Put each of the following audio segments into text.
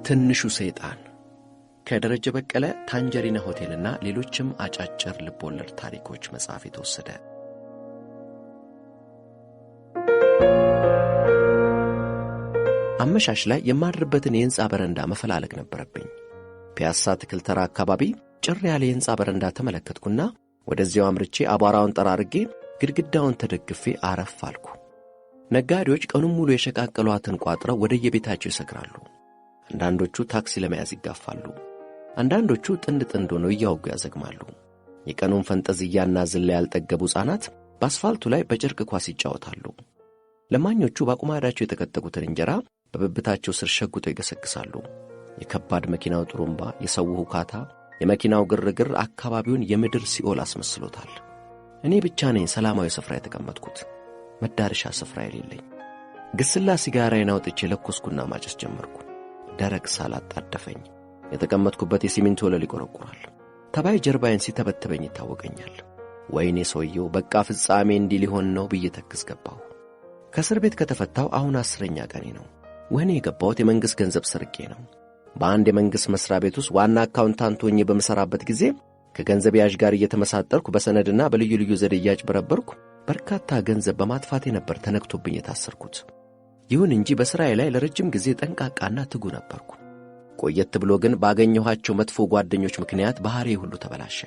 ትንሹ ሰይጣን ከደረጀ በቀለ ታንጀሪና ሆቴልና ሌሎችም አጫጭር ልቦለድ ታሪኮች መጽሐፍ የተወሰደ። አመሻሽ ላይ የማድርበትን የሕንፃ በረንዳ መፈላለግ ነበረብኝ። ፒያሳ አትክልት ተራ አካባቢ ጭር ያለ የሕንፃ በረንዳ ተመለከትኩና ወደዚያው አምርቼ አቧራውን ጠራርጌ ግድግዳውን ተደግፌ አረፍ አልኩ። ነጋዴዎች ቀኑን ሙሉ የሸቃቀሏትን ቋጥረው ወደየቤታቸው ይሰክራሉ። አንዳንዶቹ ታክሲ ለመያዝ ይጋፋሉ። አንዳንዶቹ ጥንድ ጥንድ ሆነው እያወጉ ያዘግማሉ። የቀኑን ፈንጠዝያና ዝላይ ያልጠገቡ ሕፃናት በአስፋልቱ ላይ በጨርቅ ኳስ ይጫወታሉ። ለማኞቹ በአቁማዳቸው የተቀጠቁትን እንጀራ በብብታቸው ስር ሸጉጠው ይገሰግሳሉ። የከባድ መኪናው ጥሩምባ፣ የሰው ሁካታ፣ የመኪናው ግርግር አካባቢውን የምድር ሲኦል አስመስሎታል። እኔ ብቻ ነኝ ሰላማዊ ስፍራ የተቀመጥኩት፣ መዳረሻ ስፍራ የሌለኝ። ግስላ ሲጋራዬን አውጥቼ ለኮስኩና ማጨስ ጀመርኩ። ደረቅ ሳል አጣደፈኝ። የተቀመጥኩበት የሲሚንቶ ወለል ይቆረቁራል። ተባይ ጀርባዬን ሲተበትበኝ ይታወቀኛል። ወይኔ ሰውየው በቃ ፍጻሜ እንዲህ ሊሆን ነው ብዬ ተክዝ ገባሁ። ከእስር ቤት ከተፈታሁ አሁን 10ኛ ቀኔ ነው። ወህኒ የገባሁት የመንግሥት ገንዘብ ሰርቄ ነው። በአንድ የመንግሥት መሥሪያ ቤት ውስጥ ዋና አካውንታንት ሆኜ በምሠራበት ጊዜ ከገንዘብ ያዥ ጋር እየተመሳጠርኩ በሰነድና በልዩ ልዩ ዘዴ እያጭበረበርኩ በርካታ ገንዘብ በማጥፋቴ ነበር ተነክቶብኝ የታሰርኩት። ይሁን እንጂ በሥራዬ ላይ ለረጅም ጊዜ ጠንቃቃና ትጉ ነበርኩ። ቆየት ብሎ ግን ባገኘኋቸው መጥፎ ጓደኞች ምክንያት ባህሪዬ ሁሉ ተበላሸ።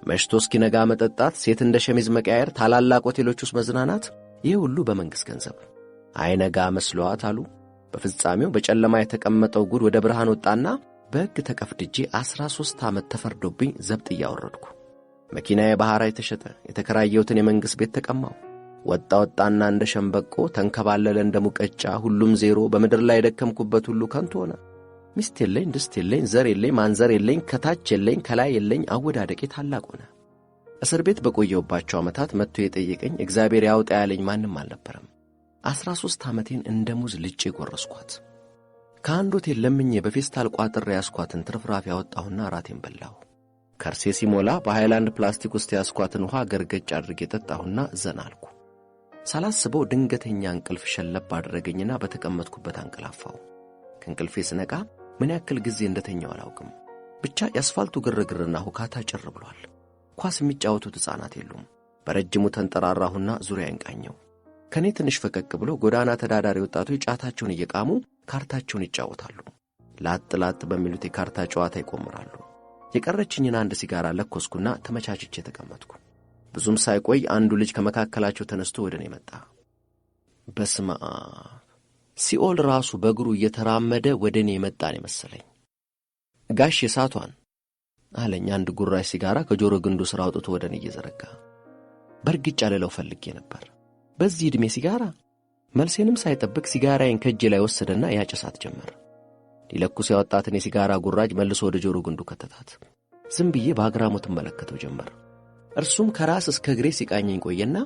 መሽቶ እስኪነጋ መጠጣት፣ ሴት እንደ ሸሚዝ መቀያየር፣ ታላላቅ ሆቴሎች ውስጥ መዝናናት፣ ይህ ሁሉ በመንግሥት ገንዘብ። አይነጋ መስሏት አሉ። በፍጻሜው በጨለማ የተቀመጠው ጉድ ወደ ብርሃን ወጣና በሕግ ተቀፍድጄ 13 ዓመት ተፈርዶብኝ ዘብጥ እያወረድኩ። መኪናዬ በሐራጅ ተሸጠ። የተከራየሁትን የመንግሥት ቤት ተቀማው። ወጣ ወጣና እንደ ሸምበቆ ተንከባለለ እንደ ሙቀጫ፣ ሁሉም ዜሮ። በምድር ላይ የደከምኩበት ሁሉ ከንቱ ሆነ። ሚስት የለኝ፣ ድስት የለኝ፣ ዘር የለኝ፣ ማንዘር የለኝ፣ ከታች የለኝ፣ ከላይ የለኝ። አወዳደቄ ታላቅ ሆነ። እስር ቤት በቆየሁባቸው ዓመታት መጥቶ የጠየቀኝ እግዚአብሔር ያውጣ ያለኝ ማንም አልነበረም። 13 ዓመቴን እንደ ሙዝ ልጬ ጎረስኳት። ከአንድ ሆቴል ለምኜ በፌስታል ቋጥሬ ያስኳትን ትርፍራፊ አወጣሁና እራቴን በላሁ። ከርሴ ሲሞላ በሃይላንድ ፕላስቲክ ውስጥ ያስኳትን ውሃ ገርገጭ አድርጌ ጠጣሁና ዘና አልኩ። ሳላስበው ድንገተኛ እንቅልፍ ሸለብ አደረገኝና በተቀመጥኩበት አንቀላፋሁ። ከእንቅልፌ ስነቃ ምን ያክል ጊዜ እንደተኛው አላውቅም። ብቻ የአስፋልቱ ግርግርና ሁካታ ጭር ብሏል። ኳስ የሚጫወቱት ሕፃናት የሉም። በረጅሙ ተንጠራራሁና ዙሪያዬን ቃኘው። ከኔ ትንሽ ፈቀቅ ብሎ ጎዳና ተዳዳሪ ወጣቶች ጫታቸውን እየቃሙ ካርታቸውን ይጫወታሉ። ላጥ ላጥ በሚሉት የካርታ ጨዋታ ይቆምራሉ። የቀረችኝን አንድ ሲጋራ ለኮስኩና ተመቻችቼ ተቀመጥኩ። ብዙም ሳይቆይ አንዱ ልጅ ከመካከላቸው ተነስቶ ወደ እኔ መጣ። በስመ አብ! ሲኦል ራሱ በእግሩ እየተራመደ ወደ እኔ የመጣ ነው የመሰለኝ። ጋሽ የሳቷን አለኝ አንድ ጉራሽ ሲጋራ ከጆሮ ግንዱ ስር አውጥቶ ወደ እኔ እየዘረጋ። በእርግጫ ልለው ፈልጌ ነበር። በዚህ ዕድሜ ሲጋራ? መልሴንም ሳይጠብቅ ሲጋራዬን ከእጄ ላይ ወሰደና ያጨሳት ጀመር። ሊለኩስ ያወጣትን የሲጋራ ጉራጅ መልሶ ወደ ጆሮ ግንዱ ከተታት። ዝም ብዬ በአግራሞት እመለከተው ጀመር። እርሱም ከራስ እስከ እግሬ ሲቃኘኝ ቆየና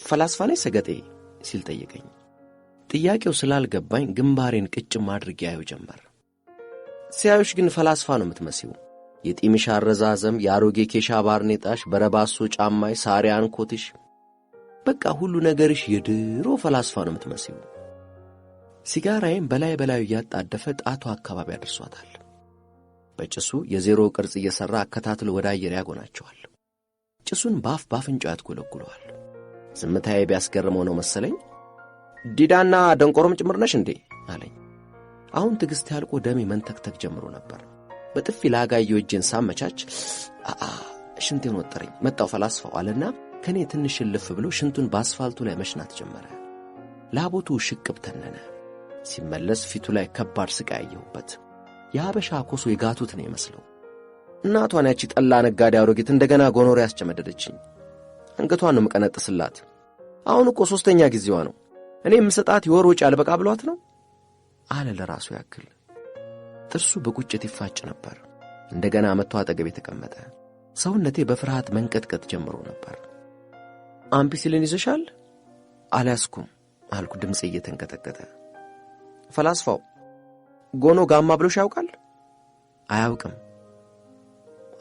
ፈላስፋ ነኝ ሰገጤ ሲል ጠየቀኝ። ጥያቄው ስላልገባኝ ግንባሬን ቅጭም አድርጌ አየው ጀመር። ሲያዩሽ ግን ፈላስፋ ነው የምትመሲው። የጢምሽ አረዛዘም፣ የአሮጌ ኬሻ ባርኔጣሽ፣ በረባሶ ጫማሽ፣ ሳሪያን ኮትሽ፣ በቃ ሁሉ ነገርሽ የድሮ ፈላስፋ ነው የምትመሲው። ሲጋራዬን በላይ በላዩ እያጣደፈ ጣቱ አካባቢ አድርሷታል። በጭሱ የዜሮ ቅርጽ እየሠራ አከታትሎ ወደ አየር ያጎናቸዋል። ጭሱን ባፍ ባፍንጫው ያትጎለጉለዋል። ዝምታዬ ቢያስገርመው ነው መሰለኝ ዲዳና ደንቆሮም ጭምር ነሽ እንዴ አለኝ። አሁን ትዕግስት ያልቆ ደሜ መንተክተክ ጀምሮ ነበር። በጥፊ ላጋየው እጄን ሳመቻች አአ ሽንቴን ወጠረኝ። መጣው ፈላስፋው አለና ከኔ ትንሽ እልፍ ብሎ ሽንቱን በአስፋልቱ ላይ መሽናት ጀመረ። ላቦቱ ሽቅብ ተነነ። ሲመለስ ፊቱ ላይ ከባድ ስቃይ አየሁበት። የሀበሻ ኮሶ የጋቱት ነው የመስለው። እናቷን ያቺ ጠላ ነጋዴ አሮጊት እንደገና ጎኖሬ ያስጨመደደችኝ። አንገቷን ነው የምቀነጥስላት። አሁን እኮ 3ኛ ጊዜዋ ነው። እኔ የምሰጣት የወር ወጪ አልበቃ ብሏት ነው አለ ለራሱ ያክል። ጥርሱ በቁጭት ይፋጭ ነበር። እንደገና መጥቶ አጠገቤ ተቀመጠ። ሰውነቴ በፍርሃት መንቀጥቀጥ ጀምሮ ነበር። አምፒሲሊን ይዘሻል? አልያዝኩም አልኩ ድምጼ እየተንቀጠቀጠ። ፈላስፋው ጎኖ ጋማ ብሎሽ ያውቃል? አያውቅም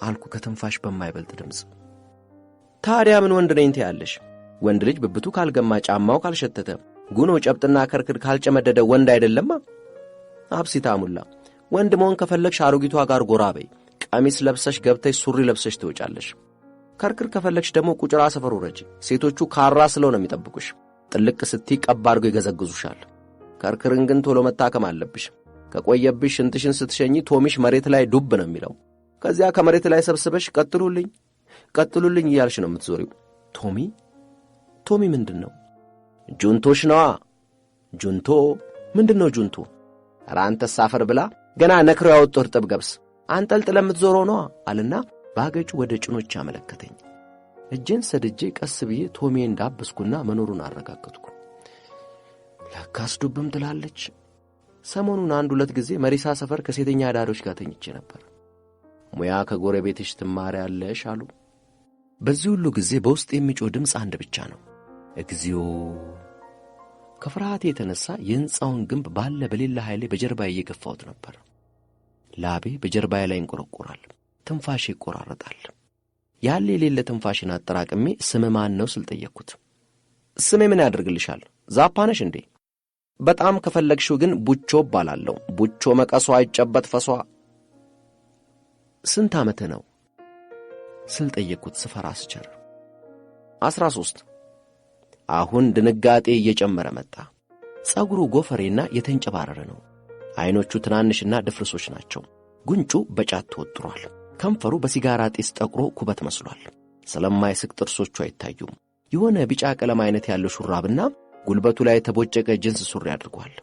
አልኩ ከትንፋሽ በማይበልጥ ድምጽ። ታዲያ ምን ወንድ ነኝ ትያለሽ? ወንድ ልጅ ብብቱ ካልገማ፣ ጫማው ካልሸተተ፣ ጉኖ ጨብጥና ከርክር ካልጨመደደ ወንድ አይደለማ። አብሲታ ሙላ ወንድ መሆን ከፈለግሽ አሮጊቷ ጋር ጎራ በይ። ቀሚስ ለብሰሽ ገብተሽ ሱሪ ለብሰሽ ትወጫለሽ። ከርክር ከፈለግሽ ደግሞ ቁጭራ ሰፈር ውረጂ። ሴቶቹ ካራ ስለው ነው የሚጠብቁሽ። ጥልቅ ስትይ ቀብ አድርገው ይገዘግዙሻል። ከርክርን ግን ቶሎ መታከም አለብሽ። ከቆየብሽ ሽንትሽን ስትሸኚ ቶሚሽ መሬት ላይ ዱብ ነው የሚለው። ከዚያ ከመሬት ላይ ሰብስበሽ ቀጥሉልኝ ቀጥሉልኝ እያልሽ ነው የምትዞሪው። ቶሚ ቶሚ ምንድን ነው? ጁንቶሽ ነዋ። ጁንቶ ምንድን ነው ጁንቶ? ኧረ አንተስ አፈር ብላ፣ ገና ነክረው ያወጡህ እርጥብ ገብስ አንጠልጥለህ የምትዞረው ነዋ አለና ባገጩ ወደ ጭኖች አመለከተኝ። እጄን ሰድጄ ቀስ ብዬ ቶሜ እንዳበስኩና መኖሩን አረጋገጥኩ። ለካስ ዱብም ትላለች። ሰሞኑን አንድ ሁለት ጊዜ መሪሳ ሰፈር ከሴተኛ አዳሪዎች ጋር ተኝቼ ነበር። ሙያ ከጎረቤትሽ ትማሪያለሽ አሉ። በዚህ ሁሉ ጊዜ በውስጥ የሚጮህ ድምፅ አንድ ብቻ ነው፣ እግዚኦ! ከፍርሃቴ የተነሳ የሕንፃውን ግንብ ባለ በሌላ ኃይሌ በጀርባዬ እየገፋሁት ነበር። ላቤ በጀርባዬ ላይ ይንቆረቆራል፣ ትንፋሼ ይቆራረጣል። ያለ የሌለ ትንፋሽን አጠራቅሜ ስምህ ማን ነው ስል ጠየቅኩት። ስሜ ምን ያደርግልሻል? ዛፓ ነሽ እንዴ? በጣም ከፈለግሽው ግን ቡቾ እባላለሁ። ቡቾ መቀሷ አይጨበጥ ፈሷ። ስንት ዓመትህ ነው ስል ጠየቅኩት ስፈራ ስቸር። 13። አሁን ድንጋጤ እየጨመረ መጣ። ጸጉሩ ጎፈሬና የተንጨባረረ ነው። አይኖቹ ትናንሽና ድፍርሶች ናቸው። ጉንጩ በጫት ተወጥሯል። ከንፈሩ በሲጋራ ጢስ ጠቁሮ ኩበት መስሏል። ስለማይስቅ ጥርሶቹ አይታዩም። የሆነ ቢጫ ቀለም አይነት ያለው ሹራብና ጉልበቱ ላይ የተቦጨቀ ጅንስ ሱሪ አድርጓል።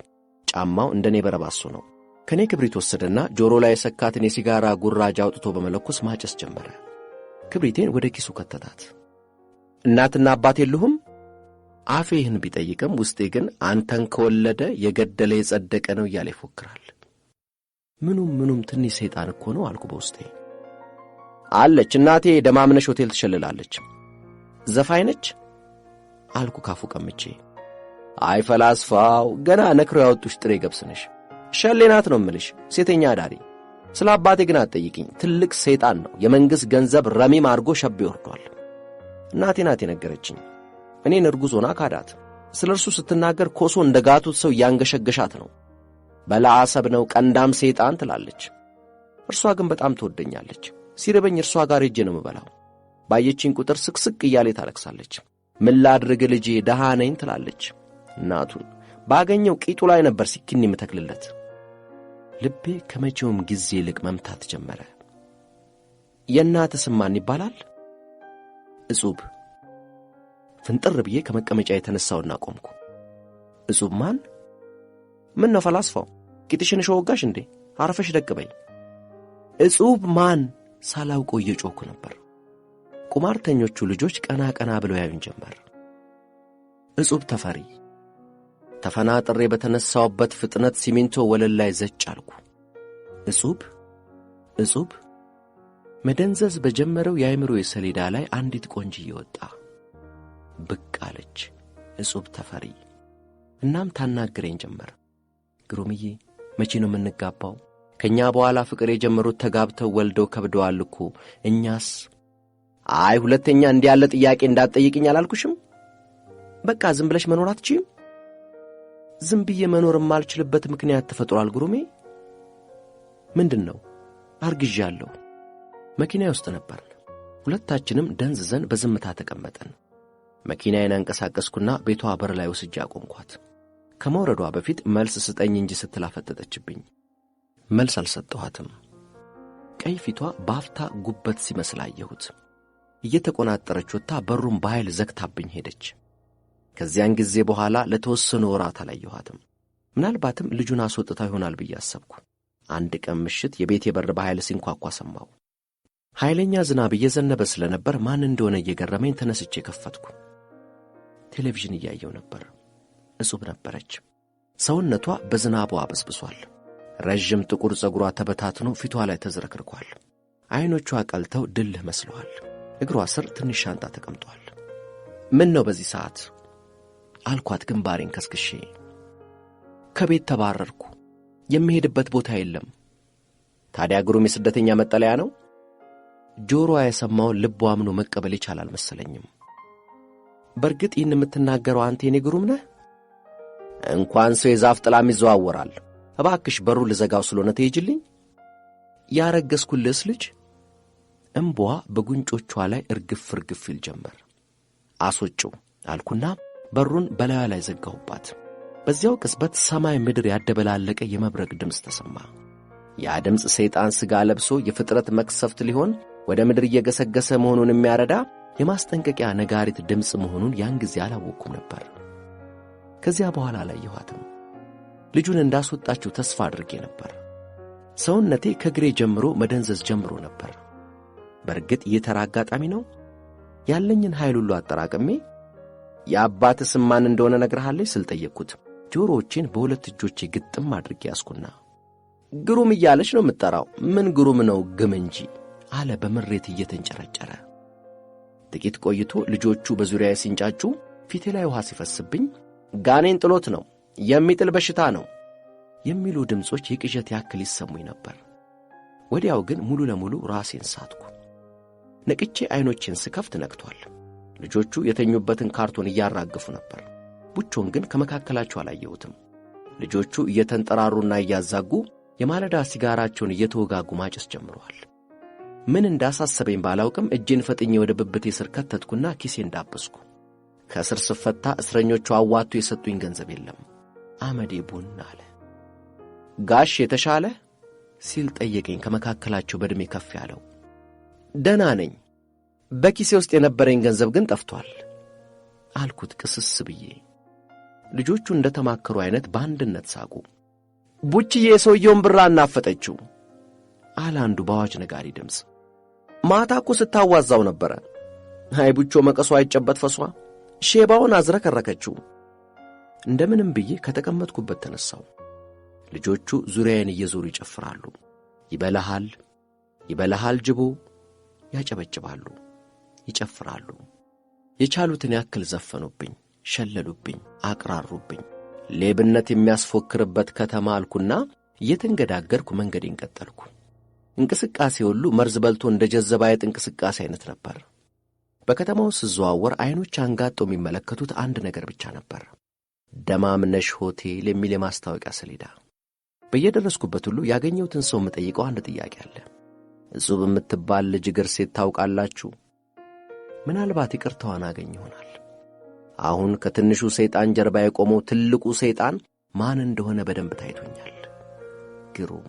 ጫማው እንደኔ በረባሶ ነው። ከኔ ክብሪት ወሰደና ጆሮ ላይ የሰካትን የሲጋራ ጉራጅ አውጥቶ በመለኮስ ማጨስ ጀመረ። ክብሪቴን ወደ ኪሱ ከተታት። እናትና አባት የሉህም? አፌ ይህን ቢጠይቅም ውስጤ ግን አንተን ከወለደ የገደለ የጸደቀ ነው እያለ ይፎክራል። ምኑም ምኑም ትንሽ ሰይጣን እኮ ነው አልኩ በውስጤ። አለች እናቴ ደማምነሽ ሆቴል ትሸልላለች። ዘፋኝ ነች አልኩ ካፉ ቀምቼ። አይ ፈላስፋው፣ ገና ነክሮ ያወጡሽ ጥሬ ገብስ ነሽ። ሸሌ ናት ነው እምልሽ፣ ሴተኛ አዳሪ። ስለ አባቴ ግን አትጠይቂኝ። ትልቅ ሰይጣን ነው። የመንግሥት ገንዘብ ረሚም አድርጎ ሸቤ ወርዷል። እናቴ ናት የነገረችኝ። እኔን እርጉዝ ሆና ካዳት። ስለ እርሱ ስትናገር ኮሶ እንደ ጋቱት ሰው እያንገሸገሻት ነው። በለዓሰብ ነው ቀንዳም ሰይጣን ትላለች። እርሷ ግን በጣም ትወደኛለች። ሲርበኝ እርሷ ጋር ሄጄ ነው የምበላው። ባየችኝ ቁጥር ስቅስቅ እያሌ ታለቅሳለች። ምን ላድርግ ልጄ ደሃ ነኝ ትላለች። እናቱን ባገኘው ቂጡ ላይ ነበር ሲኪን የምተክልለት። ልቤ ከመቼውም ጊዜ ይልቅ መምታት ጀመረ። የእናትህ ስም ማን ይባላል? እጹብ። ፍንጥር ብዬ ከመቀመጫ የተነሳውና ቆምኩ። እጹብ ማን? ምን ነው ፈላስፋው፣ ቂጥሽን እሾህ ወጋሽ እንዴ? አረፈሽ ደቅ በይ። እጹብ ማን ሳላውቀው እየጮኩ ነበር። ቁማርተኞቹ ልጆች ቀና ቀና ብለው ያዩን ጀመር። እጹብ ተፈሪ። ተፈናጥሬ በተነሳውበት ፍጥነት ሲሚንቶ ወለል ላይ ዘጭ አልኩ። እጹብ እጹብ። መደንዘዝ በጀመረው የአእምሮዬ ሰሌዳ ላይ አንዲት ቆንጅዬ ወጣ ብቅ አለች። እጹብ ተፈሪ። እናም ታናግረኝ ጀመር። ግሩምዬ መቼ ነው የምንጋባው? ከኛ በኋላ ፍቅር የጀመሩት ተጋብተው ወልደው ከብደዋል እኮ እኛስ? አይ ሁለተኛ እንዲህ ያለ ጥያቄ እንዳትጠይቅኝ አላልኩሽም? በቃ ዝም ብለሽ መኖር አትችይም? ዝም ብዬ መኖር የማልችልበት ምክንያት ተፈጥሯል ግሩሜ። ምንድን ነው? አርግዣለሁ። መኪናዬ ውስጥ ነበርን። ሁለታችንም ደንዝዘን በዝምታ ተቀመጠን። መኪናዬን አንቀሳቀስኩና ቤቷ በር ላይ ወስጄ አቆምኳት። ከመውረዷ በፊት መልስ ስጠኝ እንጂ ስትል አፈጠጠችብኝ። መልስ አልሰጠኋትም። ቀይ ፊቷ ባፍታ ጉበት ሲመስል አየሁት። እየተቆናጠረች ወጥታ በሩን በኃይል ዘግታብኝ ሄደች። ከዚያን ጊዜ በኋላ ለተወሰኑ ወራት አላየኋትም። ምናልባትም ልጁን አስወጥታ ይሆናል ብዬ አሰብኩ። አንድ ቀን ምሽት የቤቴ በር በኃይል ሲንኳኳ ሰማሁ። ኃይለኛ ዝናብ እየዘነበ ስለነበር ማን እንደሆነ እየገረመኝ ተነስቼ ከፈትኩ። ቴሌቪዥን እያየው ነበር። እጹብ ነበረች። ሰውነቷ በዝናቡ አበስብሷል። ረዥም ጥቁር ፀጉሯ ተበታትኖ ፊቷ ላይ ተዝረክርኳል። አይኖቿ ቀልተው ድልህ መስለዋል። እግሯ ስር ትንሽ ሻንጣ ተቀምጧል። ምን ነው በዚህ ሰዓት አልኳት ግንባሬን ከስክሼ። ከቤት ተባረርኩ። የምሄድበት ቦታ የለም። ታዲያ ግሩም የስደተኛ መጠለያ ነው? ጆሮዋ የሰማውን ልቧ አምኖ መቀበል ይቻላል መሰለኝም። በእርግጥ ይህን የምትናገረው አንተ የኔ ግሩም ነህ? እንኳን ሰው የዛፍ ጥላም ይዘዋወራል። እባክሽ በሩ ልዘጋው ስለሆነ ትሄጂልኝ? ያረገዝኩልስ ልጅ? እምቧ በጉንጮቿ ላይ እርግፍ እርግፍ ይል ጀመር። አስወጪው አልኩና በሩን በላዩ ላይ ዘጋሁባት። በዚያው ቅጽበት ሰማይ ምድር ያደበላለቀ የመብረቅ ድምፅ ተሰማ። ያ ድምፅ ሰይጣን ሥጋ ለብሶ የፍጥረት መቅሰፍት ሊሆን ወደ ምድር እየገሰገሰ መሆኑን የሚያረዳ የማስጠንቀቂያ ነጋሪት ድምፅ መሆኑን ያን ጊዜ አላወቅኩም ነበር። ከዚያ በኋላ አላየኋትም። ልጁን እንዳስወጣችው ተስፋ አድርጌ ነበር። ሰውነቴ ከእግሬ ጀምሮ መደንዘዝ ጀምሮ ነበር። በእርግጥ ይህ ተራ አጋጣሚ ነው። ያለኝን ኃይል ሁሉ አጠራቅሜ የአባትህ ስም ማን እንደሆነ ነግረሃለች ስል ጠየቅኩት። ጆሮዎቼን በሁለት እጆቼ ግጥም አድርጌ ያዝኩና ግሩም እያለች ነው የምጠራው። ምን ግሩም ነው ግም እንጂ አለ በምሬት እየተንጨረጨረ። ጥቂት ቆይቶ ልጆቹ በዙሪያዬ ሲንጫጩ ፊቴ ላይ ውሃ ሲፈስብኝ ጋኔን ጥሎት ነው፣ የሚጥል በሽታ ነው የሚሉ ድምፆች የቅዠት ያክል ይሰሙኝ ነበር። ወዲያው ግን ሙሉ ለሙሉ ራሴን ሳትኩ። ነቅቼ ዐይኖቼን ስከፍት ነግቷል። ልጆቹ የተኙበትን ካርቶን እያራገፉ ነበር። ቡቾን ግን ከመካከላቸው አላየሁትም። ልጆቹ እየተንጠራሩና እያዛጉ የማለዳ ሲጋራቸውን እየተወጋጉ ማጨስ ጀምረዋል። ምን እንዳሳሰበኝ ባላውቅም እጄን ፈጥኜ ወደ ብብቴ ስር ከተትኩና ኪሴን ዳበስኩ። ከእስር ስፈታ እስረኞቹ አዋጥቶ የሰጡኝ ገንዘብ የለም። አመዴ ቡን አለ። ጋሽ የተሻለ ሲል ጠየቀኝ ከመካከላቸው በዕድሜ ከፍ ያለው። ደህና ነኝ፣ በኪሴ ውስጥ የነበረኝ ገንዘብ ግን ጠፍቷል አልኩት ቅስስ ብዬ። ልጆቹ እንደ ተማከሩ አይነት በአንድነት ሳቁ። ቡችዬ የሰውየውን ብር አናፈጠችው አለ አንዱ በአዋጅ ነጋሪ ድምፅ። ማታ እኮ ስታዋዛው ነበረ። አይ ቡቾ መቀሷ አይጨበት ፈሷ፣ ሼባውን አዝረከረከችው። እንደምንም ብዬ ከተቀመጥኩበት ተነሳው። ልጆቹ ዙሪያዬን እየዞሩ ይጨፍራሉ። ይበላሃል ይበላሃል ጅቦ ያጨበጭባሉ፣ ይጨፍራሉ። የቻሉትን ያክል ዘፈኑብኝ፣ ሸለሉብኝ፣ አቅራሩብኝ። ሌብነት የሚያስፎክርበት ከተማ አልኩና እየተንገዳገርኩ መንገዴን ቀጠልኩ። እንቅስቃሴ ሁሉ መርዝ በልቶ እንደ ጀዘባ አይጥ እንቅስቃሴ አይነት ነበር። በከተማው ስዘዋወር ዐይኖች አንጋጠው የሚመለከቱት አንድ ነገር ብቻ ነበር፣ ደማምነሽ ሆቴል የሚል የማስታወቂያ ሰሌዳ። በየደረስኩበት ሁሉ ያገኘሁትን ሰው የምጠይቀው አንድ ጥያቄ አለ። እጹብ የምትባል ልጅ እግር ሴት ታውቃላችሁ? ምናልባት ይቅርታዋን አገኝ ይሆናል። አሁን ከትንሹ ሰይጣን ጀርባ የቆመው ትልቁ ሰይጣን ማን እንደሆነ በደንብ ታይቶኛል። ግሩም።